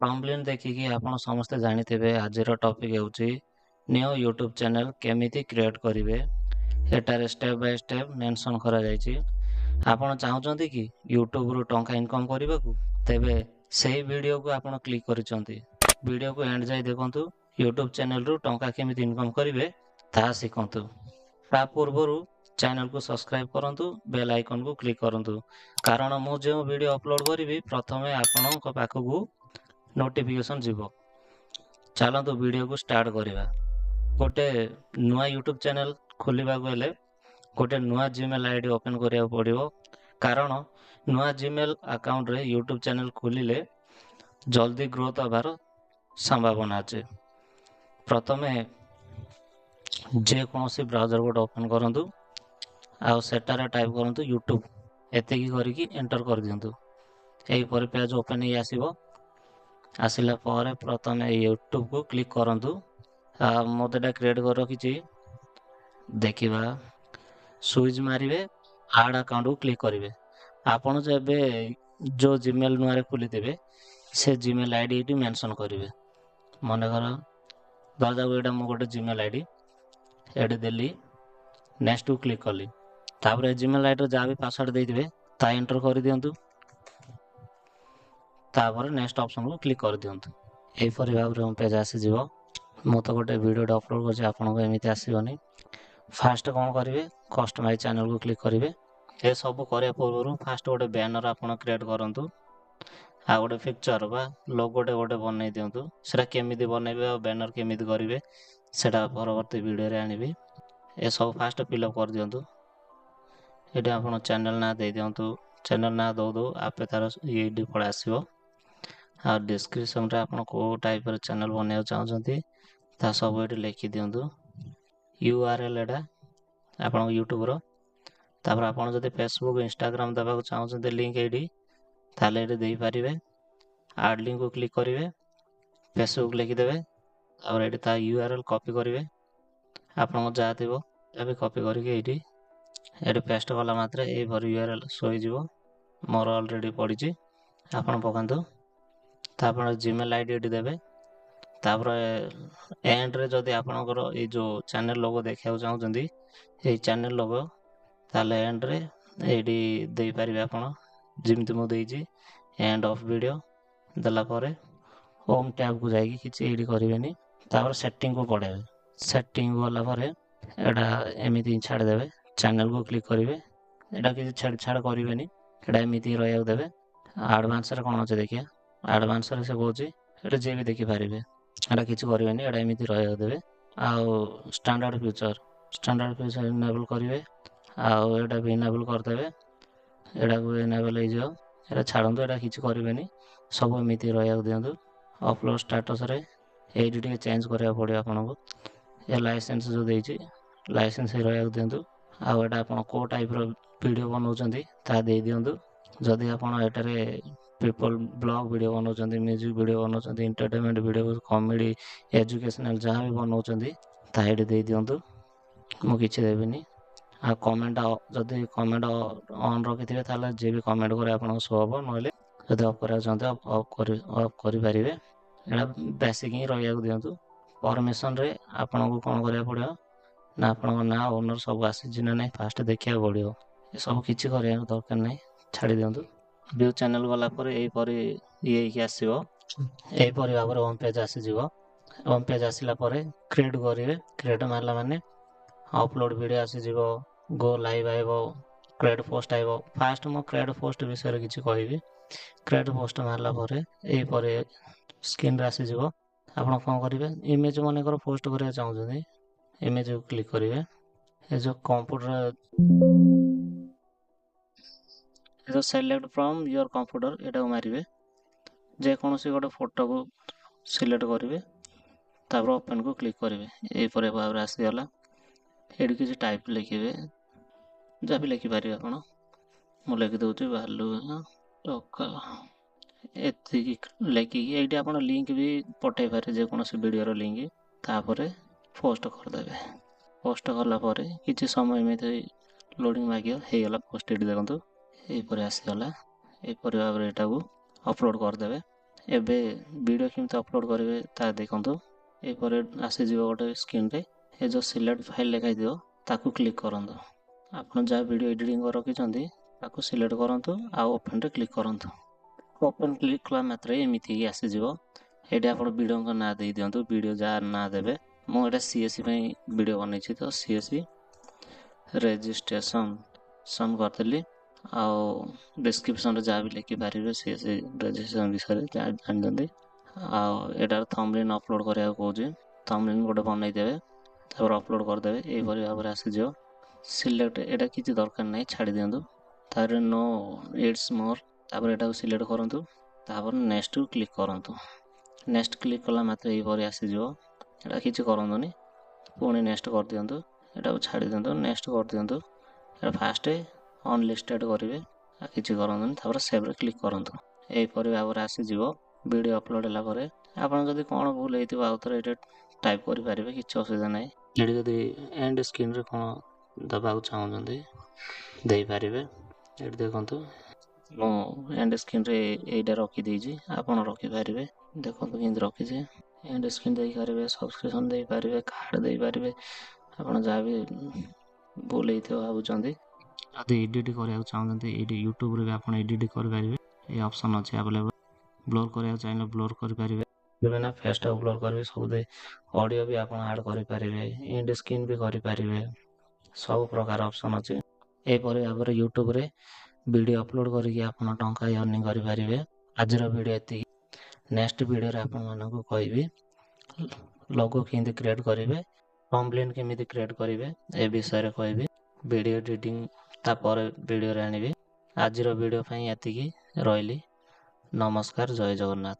Thumbnail ଦେଖିକି ଆପଣ ସମସ୍ତେ ଜାଣିଥିବେ, ଆଜିର ଟପିକ୍ ହେଉଛି ନ୍ୟୁ ୟୁଟ୍ୟୁବ୍ ଚ୍ୟାନେଲ୍ କେମିତି କ୍ରିଏଟ୍ କରିବେ। ଏଠାରେ ଷ୍ଟେପ୍ ବାଇ ଷ୍ଟେପ୍ ମେନସନ୍ କରାଯାଇଛି। ଆପଣ ଚାହୁଁଛନ୍ତି କି ୟୁଟ୍ୟୁବରୁ ଟଙ୍କା ଇନକମ୍ କରିବାକୁ? ତେବେ ସେହି ଭିଡ଼ିଓକୁ ଆପଣ କ୍ଲିକ୍ କରିଛନ୍ତି। ଭିଡ଼ିଓକୁ ଏଣ୍ଡ ଯାଇ ଦେଖନ୍ତୁ, ୟୁଟ୍ୟୁବ୍ ଚ୍ୟାନେଲରୁ ଟଙ୍କା କେମିତି ଇନକମ୍ କରିବେ ତାହା ଶିଖନ୍ତୁ। ତା ପୂର୍ବରୁ ଚ୍ୟାନେଲକୁ ସବସ୍କ୍ରାଇବ୍ କରନ୍ତୁ, ବେଲ୍ ଆଇକନ୍କୁ କ୍ଲିକ୍ କରନ୍ତୁ, କାରଣ ମୁଁ ଯେଉଁ ଭିଡ଼ିଓ ଅପଲୋଡ଼ କରିବି ପ୍ରଥମେ ଆପଣଙ୍କ ପାଖକୁ ନୋଟିଫିକେସନ୍ ଯିବ। ଚାଲନ୍ତୁ ଭିଡ଼ିଓକୁ ଷ୍ଟାର୍ଟ କରିବା। ଗୋଟେ ନୂଆ ୟୁଟ୍ୟୁବ୍ ଚ୍ୟାନେଲ୍ ଖୋଲିବାକୁ ହେଲେ ଗୋଟେ ନୂଆ ଜିମେଲ୍ I D open କରିବାକୁ ପଡ଼ିବ, କାରଣ ନୂଆ ଜିମେଲ୍ ଆକାଉଣ୍ଟରେ ୟୁଟ୍ୟୁବ୍ ଚ୍ୟାନେଲ୍ ଖୋଲିଲେ ଜଲ୍ଦି ଗ୍ରୋଥ୍ ହେବାର ସମ୍ଭାବନା ଅଛି। ପ୍ରଥମେ ଯେକୌଣସି ବ୍ରାଉଜର ଗୋଟେ ଓପେନ୍ କରନ୍ତୁ ଆଉ ସେଠାରେ ଟାଇପ୍ କରନ୍ତୁ ୟୁଟ୍ୟୁବ୍, ଏତିକି କରିକି ଏଣ୍ଟର କରିଦିଅନ୍ତୁ। ଏହିପରି ପେଜ୍ ଓପେନ୍ ହେଇ ଆସିବ। ଆସିଲା ପରେ ପ୍ରଥମେ ୟୁଟ୍ୟୁବକୁ କ୍ଲିକ୍ କରନ୍ତୁ। ମୁଁ ତ ଏଇଟା କ୍ରିଏଟ୍ କରି ରଖିଛି, ଦେଖିବା। ସୁଇଚ୍ ମାରିବେ, ଆଡ଼୍ ଆକାଉଣ୍ଟକୁ କ୍ଲିକ୍ କରିବେ। ଆପଣ ଯେବେ ଯେଉଁ ଜିମେଲ୍ ନୂଆରେ ଖୋଲିଥିବେ, ସେ ଜିମେଲ୍ I D ଏଇଠି ମେନସନ୍ କରିବେ। ମନେକର ଧରାଯାଉ ଏଇଟା ମୁଁ ଗୋଟେ ଜିମେଲ୍ I D ଏଠି ଦେଲି, ନେକ୍ସଟକୁ କ୍ଲିକ୍ କଲି। ତାପରେ ଜିମେଲ୍ ଆଇଡ଼ିର ଯାହା ବି ପାସୱାର୍ଡ଼ ଦେଇଥିବେ ତାହା ଏଣ୍ଟର କରିଦିଅନ୍ତୁ। ତାପରେ ନେକ୍ସଟ ଅପସନ୍କୁ କ୍ଲିକ୍ କରିଦିଅନ୍ତୁ। ଏହିପରି ଭାବରେ ହୋମ୍ ପେଜ୍ ଆସିଯିବ। ମୁଁ ତ ଗୋଟେ ଭିଡ଼ିଓଟେ ଅପଲୋଡ଼ କରିଛି, ଆପଣଙ୍କୁ ଏମିତି ଆସିବନି। ଫାଷ୍ଟ କ'ଣ କରିବେ? କଷ୍ଟମାଇଜ୍ ଚ୍ୟାନେଲକୁ କ୍ଲିକ୍ କରିବେ। ଏସବୁ କରିବା ପୂର୍ବରୁ ଫାଷ୍ଟ ଗୋଟେ ବ୍ୟାନର ଆପଣ କ୍ରିଏଟ୍ କରନ୍ତୁ ଆଉ ଗୋଟେ ପିକ୍ଚର ବା ଲୋଗୋଟେ ଗୋଟେ ବନେଇ ଦିଅନ୍ତୁ। ସେଟା କେମିତି ବନେଇବେ ଆଉ ବ୍ୟାନର କେମିତି କରିବେ, ସେଟା ପରବର୍ତ୍ତୀ ଭିଡ଼ିଓରେ ଆଣିବି। ଏସବୁ ଫାଷ୍ଟ ଫିଲ୍ଅପ୍ କରିଦିଅନ୍ତୁ। ଏଠି ଆପଣ ଚ୍ୟାନେଲ୍ ନାଁ ଦେଇଦିଅନ୍ତୁ। ଚ୍ୟାନେଲ୍ ନାଁ ଦେଉ ଦେଉ ଆପେ ତାର ଏଇଠି ପଳେଇ ଆସିବ। ଆଉ ଡିସ୍କ୍ରିପସନ୍ରେ ଆପଣ କେଉଁ ଟାଇପ୍ର ଚ୍ୟାନେଲ୍ ବନେଇବାକୁ ଚାହୁଁଛନ୍ତି ତା ସବୁ ଏଠି ଲେଖିଦିଅନ୍ତୁ। ୟୁଆର୍ଏଲ୍ ଏଇଟା ଆପଣଙ୍କ ୟୁଟ୍ୟୁବ୍ର। ତାପରେ ଆପଣ ଯଦି ଫେସବୁକ୍, ଇନଷ୍ଟାଗ୍ରାମ ଦେବାକୁ ଚାହୁଁଛନ୍ତି ଲିଙ୍କ୍ ଏଇଠି, ତାହେଲେ ଏଇଠି ଦେଇପାରିବେ। ଆଡ଼୍ ଲିଙ୍କ୍କୁ କ୍ଲିକ୍ କରିବେ, ଫେସବୁକ୍ ଲେଖିଦେବେ। ତାପରେ ଏଇଠି ତା ୟୁଆର୍ଏଲ୍ କପି କରିବେ, ଆପଣଙ୍କ ଯାହା ଥିବ ତା ବି କପି କରିକି ଏଇଠି ପେଷ୍ଟ କଲା ମାତ୍ରେ ଏଇପରି ୟୁଆର୍ଏଲ୍ ଶୋ ହେଇଯିବ। ମୋର ଅଲରେଡ଼ି ପଡ଼ିଛି, ଆପଣ ପକାନ୍ତୁ। ତାପରେ ଜିମେଲ୍ I D ଏଠି ଦେବେ। ତାପରେ ଏଣ୍ଡରେ ଯଦି ଆପଣଙ୍କର ଏଇ ଯେଉଁ ଚ୍ୟାନେଲ୍ ଲୋଗୋ ଦେଖିବାକୁ ଚାହୁଁଛନ୍ତି, ଏଇ ଚ୍ୟାନେଲ୍ ଲୋଗୋ, ତାହେଲେ ଏଣ୍ଡରେ ଏଇଠି ଦେଇପାରିବେ ଆପଣ, ଯେମିତି ମୁଁ ଦେଇଛି। ଏଣ୍ଡ ଅଫ୍ ଭିଡ଼ିଓ ଦେଲା ପରେ ହୋମ୍ ଟ୍ୟାବ୍କୁ ଯାଇକି କିଛି ଏଇଠି କରିବେନି। ତାପରେ ସେଟିଂକୁ ପଳେଇବେ। ସେଟିଂ ଗଲା ପରେ ଏଇଟା ଏମିତି ହିଁ ଛାଡ଼ିଦେବେ। ଚ୍ୟାନେଲ୍କୁ କ୍ଲିକ୍ କରିବେ। ଏଇଟା କିଛି ଛେଡ଼ ଛାଡ଼ କରିବେନି, ଏଇଟା ଏମିତି ରହିବାକୁ ଦେବେ। ଆଡ଼ଭାନ୍ସରେ କ'ଣ ଅଛି ଦେଖିବା। ଆଡ଼ଭାନ୍ସରେ ସେ କହୁଛି ଏଇଟା ଯିଏ ବି ଦେଖିପାରିବେ। ଏଇଟା କିଛି କରିବେନି, ଏଇଟା ଏମିତି ରହିବାକୁ ଦେବେ। ଆଉ ଷ୍ଟାଣ୍ଡାର୍ଡ଼ ଫିଚର ଇନେବଲ୍ କରିବେ ଆଉ ଏଇଟା ବି ଇନେବଲ୍ କରିଦେବେ। ଏଇଟାକୁ ଇନେବଲ୍ ହେଇଯିବ। ଏଇଟା ଛାଡ଼ନ୍ତୁ, ଏଇଟା କିଛି କରିବେନି, ସବୁ ଏମିତି ରହିବାକୁ ଦିଅନ୍ତୁ। ଅପଲୋଡ଼ ଷ୍ଟାଟସ୍ରେ ଏଇଠି ଟିକେ ଚେଞ୍ଜ କରିବାକୁ ପଡ଼ିବ ଆପଣଙ୍କୁ। ଏ ଲାଇସେନ୍ସ ଯେଉଁ ଦେଇଛି, ଲାଇସେନ୍ସ ରହିବାକୁ ଦିଅନ୍ତୁ। ଆଉ ଏଇଟା ଆପଣ କେଉଁ ଟାଇପ୍ର ଭିଡ଼ିଓ ବନାଉଛନ୍ତି ତାହା ଦେଇଦିଅନ୍ତୁ। ଯଦି ଆପଣ ଏଠାରେ ପିପଲ୍ ବ୍ଲଗ୍ ଭିଡ଼ିଓ ବନାଉଛନ୍ତି, ମ୍ୟୁଜିକ୍ ଭିଡ଼ିଓ ବନାଉଛନ୍ତି, ଏଣ୍ଟରଟେନମେଣ୍ଟ ଭିଡ଼ିଓ, କମେଡ଼ି, ଏଜୁକେସନାଲ୍ ଯାହା ବି ବନାଉଛନ୍ତି, ତାହା ଏଇଠି ଦେଇଦିଅନ୍ତୁ। ମୁଁ କିଛି ଦେବିନି। ଆଉ କମେଣ୍ଟ, ଯଦି କମେଣ୍ଟ ଅନ୍ ରଖିଥିବେ ତାହେଲେ ଯିଏ ବି କମେଣ୍ଟ କରିବେ ଆପଣଙ୍କୁ ଶୋ ହେବ, ନହେଲେ ଯଦି ଅଫ୍ କରିବାକୁ ଚାହୁଁଥିବେ ଅଫ୍ କରିପାରିବେ। ଏଇଟା ବେସିକ୍ ହିଁ ରହିବାକୁ ଦିଅନ୍ତୁ। ପରମିସନ୍ରେ ଆପଣଙ୍କୁ କ'ଣ କରିବାକୁ ପଡ଼ିବ ନା, ଆପଣଙ୍କ ନାଁ, ଓନର୍ ସବୁ ଆସିଛି ନା ନାହିଁ ଫାଷ୍ଟ ଦେଖିବାକୁ ପଡ଼ିବ। ଏସବୁ କିଛି କରିବାକୁ ଦରକାର ନାହିଁ, ଛାଡ଼ି ଦିଅନ୍ତୁ। ଭ୍ୟୁ ଚ୍ୟାନେଲ୍ ଗଲା ପରେ ଏହିପରି ଇଏ ହେଇକି ଆସିବ। ଏହିପରି ଭାବରେ ହୋମ୍ ପେଜ୍ ଆସିଯିବ। ହୋମ୍ ପେଜ୍ ଆସିଲା ପରେ କ୍ରିଏଟ୍ କରିବେ। କ୍ରିଏଟ୍ ମାରିଲା ମାନେ ଅପଲୋଡ଼ ଭିଡ଼ିଓ ଆସିଯିବ, ଗୋ ଲାଇଭ୍ ଆଇବ, କ୍ରିଏଟ୍ ପୋଷ୍ଟ ଆଇବ। ଫାଷ୍ଟ ମୁଁ କ୍ରିଏଟ୍ ପୋଷ୍ଟ ବିଷୟରେ କିଛି କହିବି। କ୍ରିଏଟ୍ ପୋଷ୍ଟ ମାରିଲା ପରେ ଏହିପରି ସ୍କ୍ରିନ୍ରେ ଆସିଯିବ। ଆପଣ କ'ଣ କରିବେ? ଇମେଜ୍ ମନେକର ପୋଷ୍ଟ କରିବାକୁ ଚାହୁଁଛନ୍ତି, ଇମେଜ୍କୁ କ୍ଲିକ୍ କରିବେ। ଏ ଯେଉଁ କମ୍ପ୍ୟୁଟର, ଏ ଯେଉଁ ସେଲେକ୍ଟ ଫ୍ରମ୍ your computer, ଏଇଟାକୁ ମାରିବେ। ଯେକୌଣସି ଗୋଟେ ଫଟୋକୁ ସିଲେକ୍ଟ କରିବେ, ତାପରେ ଓପେନ୍କୁ କ୍ଲିକ୍ କରିବେ। ଏହିପରି ଭାବରେ ଆସିଗଲା। ଏଇଠି କିଛି ଟାଇପ୍ ଲେଖିବେ, ଯାହା ବି ଲେଖିପାରିବେ ଆପଣ। ମୁଁ ଲେଖିଦେଉଛି ଭାଲୁ ଟୋକା, ଏତିକି ଲେଖିକି ଏଇଠି ଆପଣ ଲିଙ୍କ୍ ବି ପଠାଇ ପାରିବେ, ଯେକୌଣସି ଭିଡ଼ିଓର ଲିଙ୍କ୍। ତାପରେ ପୋଷ୍ଟ କରିଦେବେ। ପୋଷ୍ଟ କଲା ପରେ କିଛି ସମୟ ଏମିତି ଲୋଡ଼ିଂ ମାଗିବ। ହେଇଗଲା ପୋଷ୍ଟ, ଏଇଠି ଦେଖନ୍ତୁ ଏହିପରି ଆସିଗଲା। ଏହିପରି ଭାବରେ ଏଇଟାକୁ ଅପଲୋଡ଼ କରିଦେବେ। ଏବେ ଭିଡ଼ିଓ କେମିତି ଅପଲୋଡ଼ କରିବେ ତାହା ଦେଖନ୍ତୁ। ଏପରେ ଆସିଯିବ ଗୋଟେ ସ୍କ୍ରିନ୍ରେ, ଏ ଯେଉଁ ସିଲେକ୍ଟ ଫାଇଲ୍ ଲେଖା ହେଇଥିବ ତାକୁ କ୍ଲିକ୍ କରନ୍ତୁ। ଆପଣ ଯାହା ଭିଡ଼ିଓ ଏଡ଼ିଟିଂ କରି ରଖିଛନ୍ତି ତାକୁ ସିଲେକ୍ଟ କରନ୍ତୁ ଆଉ ଓପେନ୍ରେ କ୍ଲିକ୍ କରନ୍ତୁ। ଓପେନ୍ କ୍ଲିକ୍ କଲା ମାତ୍ରେ ଏମିତି ଆସିଯିବ। ଏଇଠି ଆପଣ ଭିଡ଼ିଓଙ୍କ ନାଁ ଦେଇଦିଅନ୍ତୁ, ଭିଡ଼ିଓ ଯାହା ନାଁ ଦେବେ। ମୁଁ ଏଇଟା CSC ପାଇଁ ଭିଡ଼ିଓ ବନେଇଛି, ତ CSC registration ସନ୍ କରିଦେଲି। ଆଉ ଡିସ୍କ୍ରିପ୍ସନ୍ରେ ଯାହା ବି ଲେଖିପାରିବେ CSC registration ବିଷୟରେ ଯାହା ଜାଣିଛନ୍ତି। ଆଉ ଏଇଟାର ଥମ୍ବନେଲ୍ ଅପଲୋଡ଼ କରିବାକୁ କହୁଛି, ଥମ୍ବନେଲ୍ ଗୋଟେ ବନେଇଦେବେ, ତାପରେ ଅପଲୋଡ଼ କରିଦେବେ। ଏଇପରି ଭାବରେ ଆସିଯିବ। ସିଲେକ୍ଟ ଏଇଟା କିଛି ଦରକାର ନାହିଁ, ଛାଡ଼ି ଦିଅନ୍ତୁ। ତାପରେ ନୋ it's ମୋର୍, ତାପରେ ଏଟାକୁ ସିଲେକ୍ଟ କରନ୍ତୁ, ତାପରେ ନେକ୍ସଟକୁ କ୍ଲିକ୍ କରନ୍ତୁ। ନେକ୍ସଟ କ୍ଲିକ୍ କଲା ମାତ୍ରେ ଏହିପରି ଆସିଯିବ। ଏଇଟା କିଛି କରନ୍ତୁନି, ପୁଣି ନେକ୍ସଟ କରିଦିଅନ୍ତୁ, ଏଟାକୁ ଛାଡ଼ି ଦିଅନ୍ତୁ, ନେକ୍ସଟ କରିଦିଅନ୍ତୁ। ଏଇଟା ଫାଷ୍ଟ ଅନଲିଷ୍ଟେଡ଼ କରିବେ, ଆଉ କିଛି କରନ୍ତୁନି, ତାପରେ ସେଭ୍ରେ କ୍ଲିକ୍ କରନ୍ତୁ। ଏହିପରି ଭାବରେ ଆସିଯିବ। ଭିଡ଼ିଓ ଅପଲୋଡ଼ ହେଲା ପରେ ଆପଣ ଯଦି କ'ଣ ଭୁଲ ହେଇଥିବ ଆଉ ଥରେ ଏଇଟା ଟାଇପ୍ କରିପାରିବେ, କିଛି ଅସୁବିଧା ନାହିଁ। ଏଠି ଯଦି ଏଣ୍ଡ ସ୍କ୍ରିନ୍ରେ କ'ଣ ଦେବାକୁ ଚାହୁଁଛନ୍ତି ଦେଇପାରିବେ। ଏଠି ଦେଖନ୍ତୁ ମୁଁ ଏଣ୍ଡ ସ୍କ୍ରିନ୍ରେ ଏଇଟା ରଖିଦେଇଛି, ଆପଣ ରଖିପାରିବେ। ଦେଖନ୍ତୁ କେମିତି ରଖିଛି। ଏଣ୍ଡ ସ୍କ୍ରିନ୍ ଦେଇପାରିବେ, ସବସ୍କ୍ରିପସନ୍ ଦେଇପାରିବେ, କାର୍ଡ଼ ଦେଇପାରିବେ, ଆପଣ ଯାହା ବି ଭୁଲ ହେଇଥିବ ଭାବୁଛନ୍ତି। ଯଦି ଏଡ଼ିଟ୍ କରିବାକୁ ଚାହୁଁଛନ୍ତି ଏଇଠି ୟୁଟ୍ୟୁବରେ ବି ଆପଣ ଏଡ଼ିଟ୍ କରିପାରିବେ, ଏଇ ଅପସନ୍ ଅଛି ଆଭେଲେବଲ୍। ବ୍ଲର୍ କରିବାକୁ ଚାହିଁଲେ ବ୍ଲର୍ କରିପାରିବେ, ନା ଫେସ୍ଟାକୁ ବ୍ଲର୍ କରିବେ, ସବୁ ଦେଇ ଅଡ଼ିଓ ବି ଆପଣ ଆଡ଼୍ କରିପାରିବେ, ଏଣ୍ଡ ସ୍କ୍ରିନ୍ ବି କରିପାରିବେ, ସବୁ ପ୍ରକାର ଅପସନ୍ ଅଛି। ଏହିପରି ଭାବରେ ୟୁଟ୍ୟୁବରେ ଭିଡ଼ିଓ ଅପଲୋଡ଼ କରିକି ଆପଣ ଟଙ୍କା ଅର୍ନିଂ କରିପାରିବେ। ଆଜିର ଭିଡ଼ିଓ ଏତିକି। ନେକ୍ସଟ ଭିଡ଼ିଓରେ ଆପଣମାନଙ୍କୁ କହିବି ଲୋଗୋ କେମିତି କ୍ରିଏଟ୍ କରିବେ, ଥମ୍ବନେଲ୍ କେମିତି କ୍ରିଏଟ୍ କରିବେ, ଏ ବିଷୟରେ କହିବି। ଭିଡ଼ିଓ ଏଡ଼ିଟିଂ ତାପରେ ଭିଡ଼ିଓରେ ଆଣିବି। ଆଜିର ଭିଡ଼ିଓ ପାଇଁ ଏତିକି ରହିଲି। ନମସ୍କାର, ଜୟ ଜଗନ୍ନାଥ।